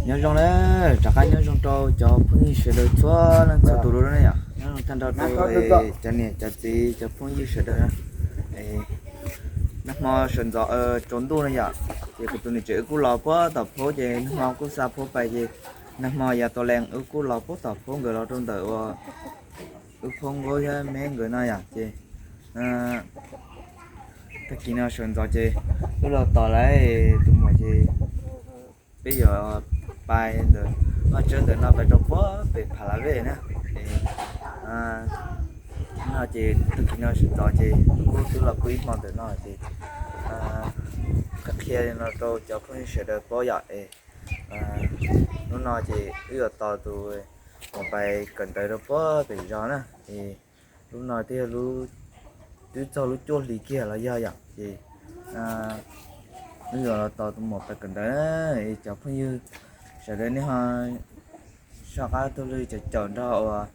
Nyob zoo na, rov qab nyob zoo rau cov phooj ywg sawv daws txhua leej txhua tus dua na yom. Nyob zoo tag nrho rau cov niam cov txiv cov phooj ywg sawv daws. Nag hmo sawv ntxov tsaus ntuj na yom, ces kuv tus niam tsev wb kuj los puag tom phab ces nag hmo kuj xa phab pais ces nag hmo yav tas lees wb kuj los puag tom phab nkawd los rau ntawm uas wb phab nkaub thiab me nkawd no yom ces tag kis no sawv ntxov ces wb los tos lawm tus muam ces peb yuav pais ntawm vaj tsawb ntawm no pais rau puag pem Phav Lav Vej na. No ces tag kis no sawv ntxov ces wb twb los pw ib hmo ntawm no ces qhia qhia li no rau cov phooj ywg sawv daws paub yom es hnub no ces wb yuav tos tus muam pais kawm ntawv rau puag pem zos na. Es lub no twb yog lub, twb txog lub cuaj hlis kiag los yog yom ces wb yuav los tos tus muam pais kawm ntawv na. Es cov phooj ywg sawv daws nej ho soj qab taug lw caum caum nrog uas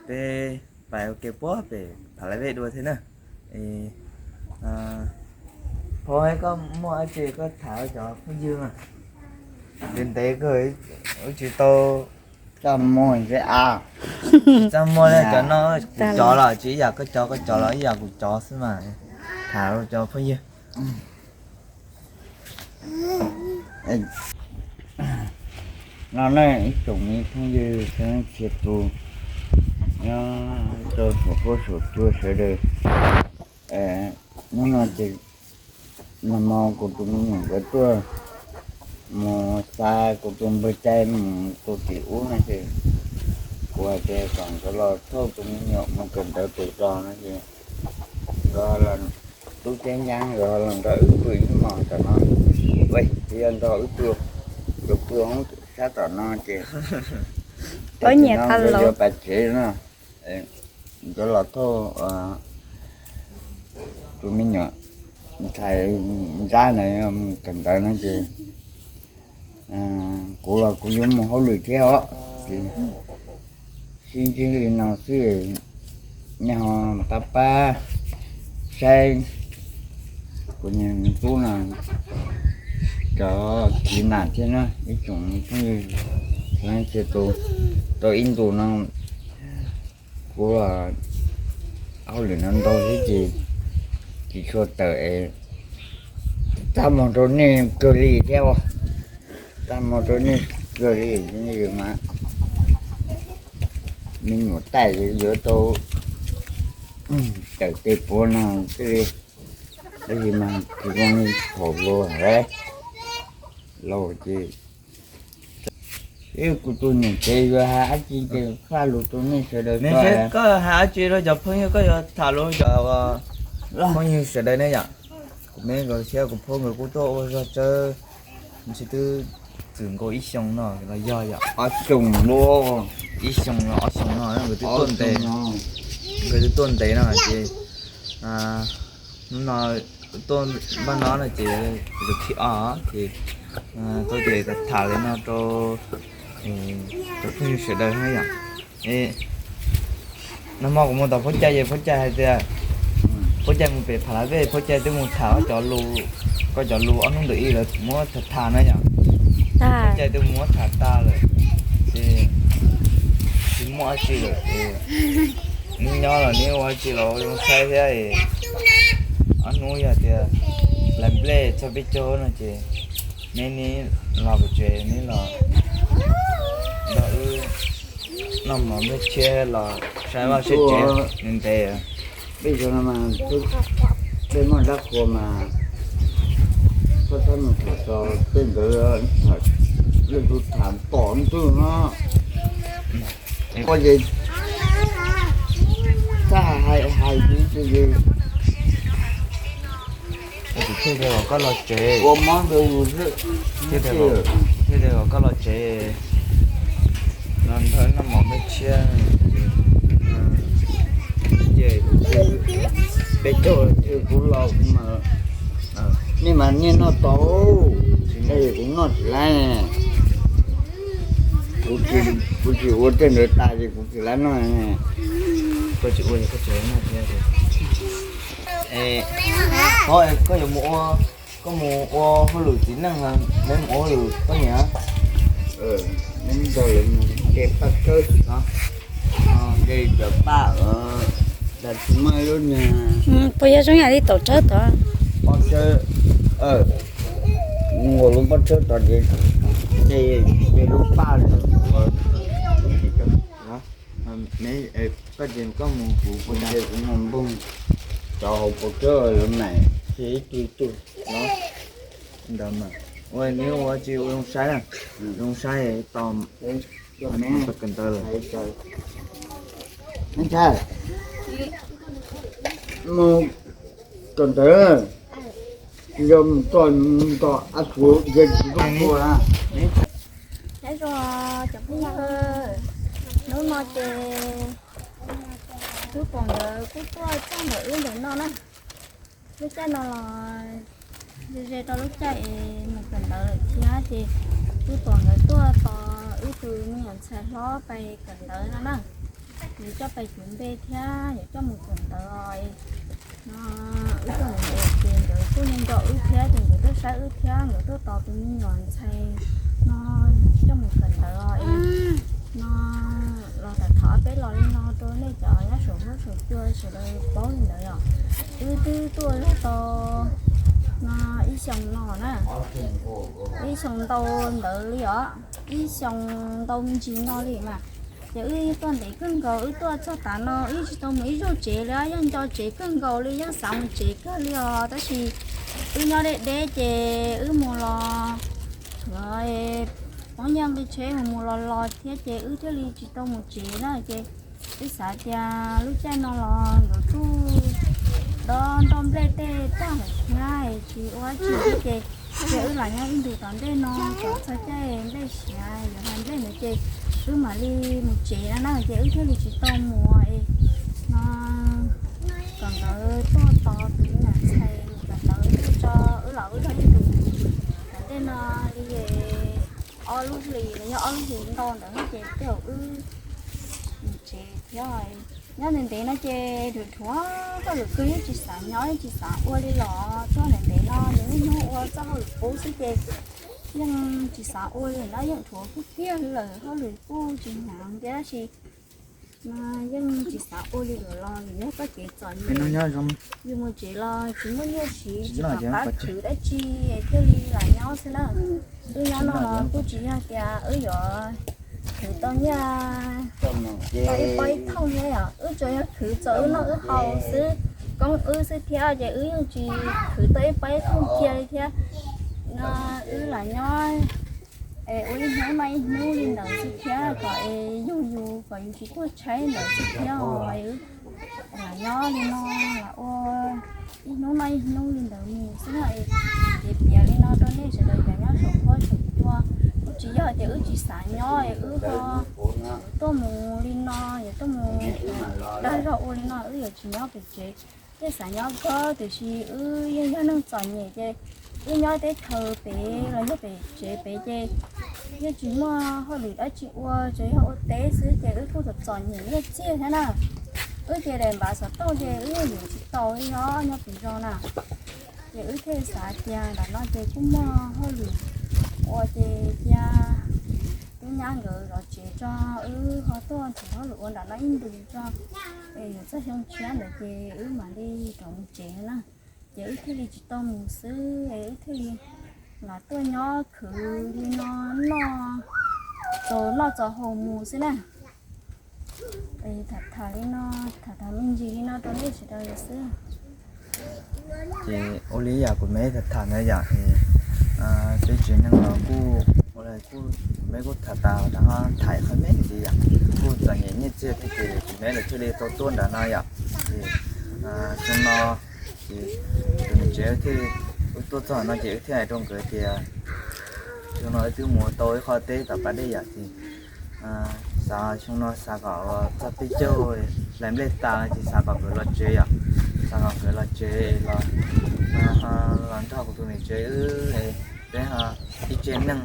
peb pais ua ke puag pem Phav Lav Vej dua thiab na. Es Phab, koj muaj dab tsi koj tham rau cov phooj ywg mas. Ntev ntev kawg wb tsis tau, tsis muaj, tsis txaj muag li cov no, kuv cov los tsis ib yam koj cov, koj cov los ib yam kuv cov xwb mas. Tham rau cov phooj ywg no na, ib tsoom me phooj ywg txhua leej txhia tus nyob rau saum huab saum cua sawv daws. Hnub no ces nag hmo kuv tus me nyuam nkawd tuaj mus xa kuv tus npawg Cai mus rau tim ub no ces kuv hais tias kom nkawd los thauj tus me nyuam mus kawm ntawv pem zos no ces nkawd los, tub ceeb ncaab nkawd los nrog wb pw ib hmos tam no, yog nrog wb pw, nkawd pw hoob sab tom no ces tam sim no nkawd yuav pais tsev no, nkawd los thauj tus me nyuam ntxhais Ntsab ntawd mus kawm ntawv no ces kuv los kuv yuav mus hauj lwm thiab os. Ces sib ntsib li no xwb, nej ho pab pab saib kuv niag me tub no cov kiv nam thiab na ib tsoom phooj ywg, txhua leej txhia tus. Tau ib ntus no kuv hauj lwm no ntau thiab ces tsis tshua tawm es txaj muag rau nej kawg li thiab, txaj muag rau nej kawg li mas. Me nyuam taij yuav tau tawm tes puav no thiaj li, tab sis mas tsis zoo li thaum hluas lawm, laus ces. Kuv tus niam tsev yuav hais dab tsi ces faj lus rau nej sawv daws. Koj hais dab tsi rau cov phooj ywg, koj yuav tham lus cov phooj ywg sawv daws ne yom? Kuv me nkawd thiab kuv phob nkawd kuj tuaj ua zog tsawb, ntshe twb txwm nkaus ib xyoo no los yog yom, ob xyoo, ib xyoo los ob xyoo no nkawd twb tuaj ntev, nkawd twb tuaj ntev no ces hnub no tuaj npaj no no ces kuv tus thib ob ces tuaj ces tham li no rau cov phooj ywg sawv daws na yom. Nag hmo kuv mus tom Phob Cai ces Phob Cai hais tias Phob Cai mus pem Phav Lav Vej, Phob Cai twb mus tham koj cov lus, ob hnub ntawm ib lawv muab tham tham na yom. Phob Cai twb muab tham tas lawm ces tsis muaj dab tsi lawm ces neb nyob los neb ua dab tsi los zoo saib thiab. Ob hnub yog tias hlais nplej txog peb caug no ces neb neb los kuv tsev, neb los nrog wb noj mov nplej tshiab los saib vaj saib tsev ntev ntev. Peb xyov no mas peb muaj dab qhua mas koj txhob mus tham txog tej ntawd, leej twg tham pom ntwg no. Koj ces txaj hais hais li ces thiaj tias kom koj los tsev, ua mob ntawd xwb, thiaj tias kom koj los tsev los nrog noj mov nplej tshiab. Ces peb caug kuv los kuv mas, nej mas nej noj tau, kuv noj tsis laib. Kuv tsis ua tej ntawd tas ces kuv tsis laib noj. Koj tsis ua, koj yuav mus ua Koj mus ua hauj lwm txiv neej los neb mus ua hauj lwm poj niam? Neb nrog lawv mus de paj tsawb, de cov paj, tsis muaj lub niag, puas yog zoo yam li tom tsawb tod? Pob tsawb, ua lub pob tsawb tod, de lub paj, koj ces koj mus kuv, kuv mus npog cov hauv paus tsawb lawv mam ib tug ib tug. Ntawd mas, ua neb ua tsis ua zoo saib na, zoo saib tos kawm ntawv lawm. Mus kawm ntawv, yog mus txog mus tos a suav yog tsis tuaj ua. Nyob zoo cov phooj ywg, hnub no ces tub Tuam nkawd kuj tuaj txog ntawm wb ntawm no na. Lub caij no los ze ze rau lub caij es mus kawm ntawv lawm thiab ces tub Tuam nkawd tuaj tos wb tus me nyuam ntxhais hlob pais kawm ntawv no na. Yuav coj pais cuv npe thiab yuav coj mus kawm ntawv os. No wb tuaj ntawd ces nkawd kuj nco nco wb thiab ces nkawd tuaj saib wb thiab nkawd tuaj tos tus me nyuam ntxhais no coj mus kawm ntawv os. No los tham thov peb los li no rau nej cov nyob saum huab saum cua sawv daws paub li ntawd os. Wb twb tuaj zog tau no ib xyoos no na, ib xyoos ntau ntawd li os, ib xyoos ntau me ntsis no li mas. Ces wb tuaj ntev kawg nkaus, wb tuaj txog tav no wb tsis tau mus ib zaug tsev li os, yeej nco tsev kawg nkaus li, yeej xav mus tsev kawg li os, tab sis wb nyob deb deb ces wb mus los, poob nyiaj nqi tsheb mus mus los los thiab ces wb thiaj li tsis tau mus tsev na. Ces wb xav tias lub caij no los nkawd kuj dob nroj nplej tej tag lawm thiab tsis ua dab tsi thiab ces, ces wb lam nyob ib ntus tom ntej no kom txog caij nplej siav yuav hais nplej ntawd ces wb mam li mus tsev no na, ces wb thiaj li tsis tau mus es no kom nkawd tuaj tos tus me nyuam ntxhais mus kawm ntawv tso wb los wb nyob ib ntus tom ntej no li ob lub hlis los yog ob lub hlis ntau ntawd no ces tej zaum wb mus tsev thiab. Nyob ntev ntev no ces dhuav dhuav hauj lwm kawg, yeej tsis xav nyob yeej tsis xav ua li los txog ntev ntev no nws niaj hnub ua txoj hauj lwm qub xwb ces yeej tsis xav ua li no, yeej dhuav kawg kiag lawm, hauj lwm kuj tsis hnyav thiab tab sis no yeej tsis xav ua li lawm los vim yog txoj kev txom nyem, yus mus tsev los tsis muaj nyiaj siv tsis pom qab khwv dab tsi thiaj li lam nyob xwb na. Wb nyob no los kuj tsis yog tias wb yuav khwv tau nyiaj tau ib pob ib thooj thiab yom, wb tsuas yog khwv txaus wb noj wb haus xwb, koob wb xwb thiab ces wb yeej tsis khwv tau ib pob ib thooj cia li thiab. No wb lam nyob es ua ib hnub noj ib hnub li ntawd xwb thiab kom es yug yus kom yus tsis tuag tshaib ntawd xwb thiab os. Lam nyob li no lam ua ib hnub noj ib hnub li ntawd mus xwb no es, ces piav li no rau nej sawv daws cov nyob saum huab saum cua, kuj tsis yog tias wb tsis xav nyob es wb ho tuaj mus li no, yuav tuaj mus dag zog ua li no wb yuav tsis nyob pem tsev. Yeej xav nyob kawg tiam sis wb yeej yog neeg txom nyem ces wb nyob teb chaws pem los yog pem tsev pem ces yeej tsis muaj hauj lwm dab tsi ua, tsuas yog ua teb xwb ces wb kuj txom txom nyem nyiaj txiag thiab na. Wb ces daim npav xov tooj ces wb yeej yuav tsis tau li os nyob pem zos na. Ces wb thiaj xav tias nram no ces kuj muaj hauj lwm ua ces cia tub nyab nkawd zov tsev tso, wb ho tuaj nrhiav hauj lwm ua nram no ib ntus tso, es yuav txog xyoo tshiab ntawd ces wb mam li rov mus tsev na. Ces wb thiaj li tsis tau mus xwb es wb thiaj li lam tuaj nyob khwv li no noj txaus noj txaus haus mus xwb na. Tham tham li no, tham tham me ntsis li no rau nej sawv daws xwb. Ces ua li yam kuv me tham tham ntawd yom, peb tsev neeg los kuj ua li kuv me kuj tham tas nram no, tham qhov me ntsis yom, kuj txom nyem nyiaj txiag thiab ces kuv me lawv thiaj li tau tuaj nram no yom. Ces xyoo no ces tus niam tsev thiaj, wb tuaj txog no ces wb thiaj hais rau nkawd tias xyoo no wb twb mus tau ib qho teb tom pas dej yom ces xav xyoo no xav kom txog peb caug hlais nplej tas ces xav kom nkawd los tsev yom, xav kom nkawd los tsev los, los nrog kuv tus niam tsev wb, peb ib tsev neeg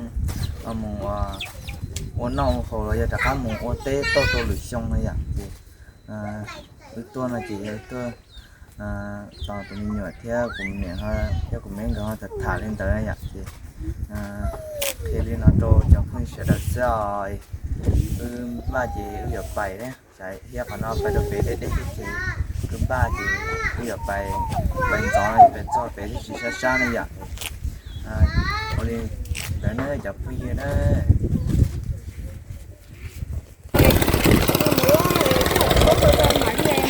mus ua noj ua haus los yog rov qab mus ua teb tau rau lwm xyoo no yom. Ces wb tuaj no ces yog wb tuaj Tos tus me nyuam thiab kuv niam thiab kuv me nkawd ho tham tham li ntawd na yom, ces qhia li no rau cov phooj ywg sawv daws xwb os. Wb npaj ces wb yuav pais thiab, thiab qhov no pais rau pem deb deb ces wb npaj ces wb yuav pais, pais ntxov no ces pais txog pem tib si sab sab na yom. Ua li ntawd na cov phooj ywg na.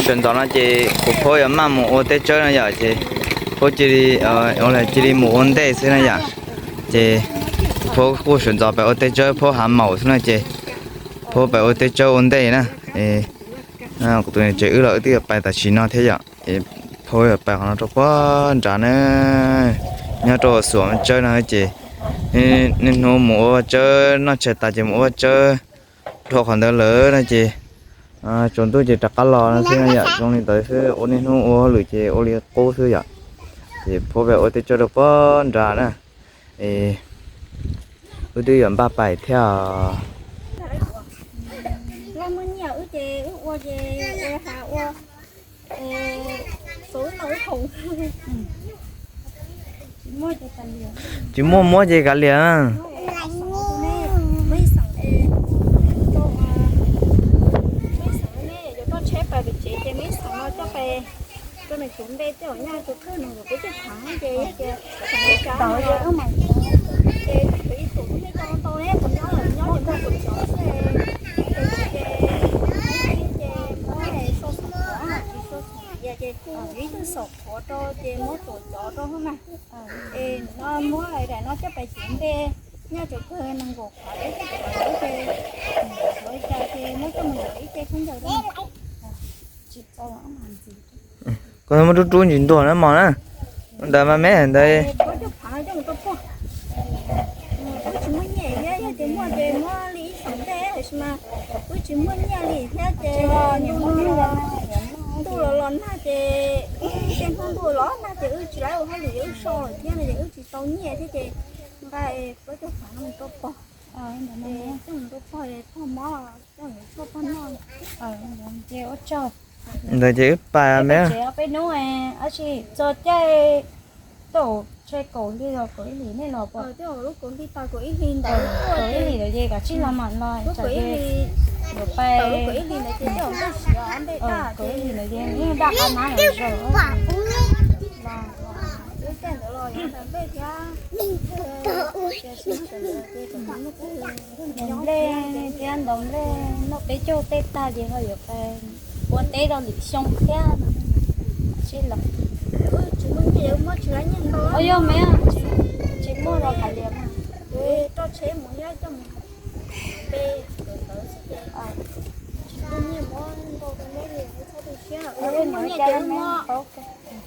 Sawv ntxov no ces kuv phob yuav maj mus ua teb tsawb no yom, ces phob cia li, cia li mus ua ntej xwb na yom. Ces phob kuj sawv ntxov pem ua teb tsawb, phob hav maum xwb no ces phob pem ua teb tsawb ua ntej na. Kuv tus niam tsev wb los wb twb yuav pais tam sim no thiab yom. Phob yuav pais qhov no rau puag nrad na, nyob rau xuam tsawb no ces niaj hnub mus ua vaj tsawb, noj tshais tas ces mus ua vaj tsawb dhau qhov ntawd lawm no ces tsaus ntuj ces rov qab los no xwb no yom. Zoo li ntawd xwb, ua niaj hnub ua hauj lwm ces ua li qub xwb yom. Ces phob pem ua teb tsawb rau puag nrad na. Es wb twb yuav npaj pais thiab. Muaj nyiaj wb ces wb ua ces ua ha ua, xov no wb haus. Tsis muaj muab ces kav liam. Muab ib xeem, muab ib xeem ne yuav toj tsheb pais pem tsev ces muab ib xeem no coj pais rau nws tuav npe tej zaum nyaj tus thawj nws yuav peb coj phav ces yog tias tau ces wb mam, ces ib tug tub neb coj ntau ne, tus nyob lawm nyob ces muaj tus cov xwb, ces ces muab so xom qhuav, so xom qhuav ces ib tug xom qhuav rau ces muab tuav cov rau na. Es no muab daim no coj pais tuav npe, nyaj tseem kawg nees nkaum qhuav, peb caug qhuav ces tuav li cas ces muab coj mus yuav ib ce khaub ncaws rau. Koj muab rub rub ntsis ntuag na mog na. Ntawd mas me ntawd. Wb tsis muaj nyiaj thiab, yog tias muaj ces muab li ib xeem ntej, tiam sis mas wb tsis muaj nyiaj li thiab ces ntuj los los nag ces tej hnub ntuj los nag ces wb tsis laib ua hauj lwm, wb so lawm thiab no ces wb tsis tau nyiaj thiab ces nqa plaub caug phav no mus rau pog, coj mus rau pog, pog mob, coj mus rau pog noj. Ntawd ces wb pais me. Peb hnub dab tsi txog caij tau tshais kaum hli los kaum ib hlis nej los puas? Kaum ib hlis ntawd, kaum ib hlis ntawd ces kav tsij los mam los, lub kaum ib hlis, yuav pais, kaum ib hlis ntawd ces tej zaum npej siav npej daj, kaum ib hlis ntawd ces yeej daj qab nab los zaum. Lub caij ntawd los yuav ntawm npej thiab ntaus nplej thiab ntaus nplej noj peb caug tej tag ces ho yuav pais ua teb rau lwm xyoo thiab. Tsis los, tsis muaj nyiaj, yog muaj tsis laib nyiaj ntau, yog me, tsis muaj los kav liam mas. Rau tsheb mus thiab coj mus npe ntawd xwb ces tsis muaj nyiaj muab ntau rau neb li, txhob tu siab, muaj nyiaj ces muab.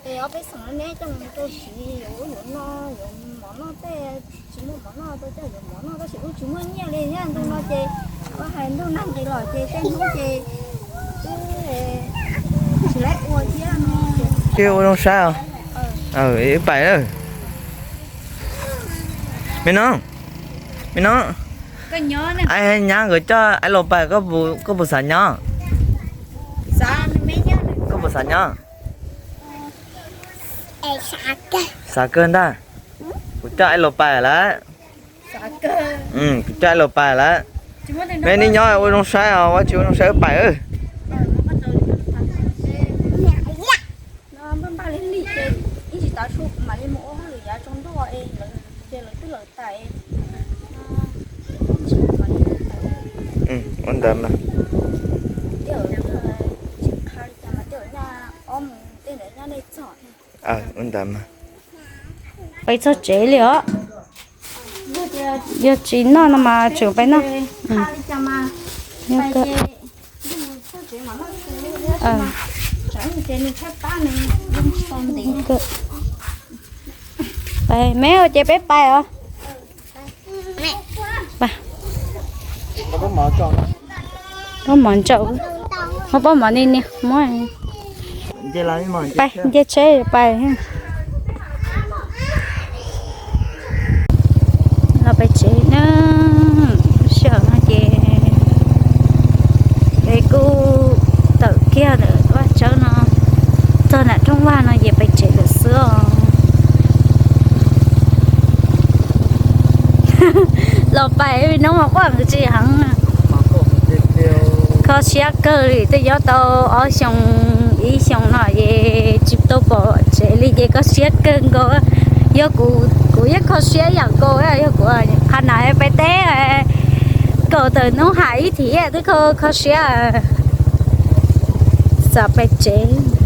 Es ob peb xeem neb coj mus rau siv, yuav ub yuav no, yuav mov noj tej, tsis muaj mov noj rau coj yuav mov noj, tab sis wb tsis muaj nyiaj li thiab, ntuj no ces ua hais ntuj nag nqis los ces tej hnub ces wb tsis laib ua thiab no. Ces ua zoo saib os. Wb pais lawm. Me no, me no, nyab nkawd coj aib laus pais, koj puas xav nyob? Koj puas xav nyob? Xav kawg ntag. Kuv coj aib laus pais lawm. Kuv coj aib laus pais lawm. Me neb nyob ua zoo saib os, ua tsis ua zoo saib wb pais. Ua ntawd mas. Ua ntawd mas. Pais txog tsev li os. Yog tsis noj no mas tseem pais noj. Pais me, ua ces peb pais os. Pob mov ntsaum, muab pob mov ni ni muab. Pais nce tsheb pais. Los pem tsev na, sij hawm no ces peb kuj tawm kiag ntawm vaj tsawb no txog nram rooj Vaj no ces pais tsev lawm xwb os. Los pais hnub mas quaj nqhis tsis heev. Kho siab kawg li, twb nyob tau ob xyoos ib xyoos no ces tsis tau pom tsev li ces kho siab kawg nkaus. Yog kuv, kuv yeej kho siab yam nkaus, yog kuv qhov na pais teb kaum tawm hnub hais ib thiv twb kho siab. Xav pais tsev.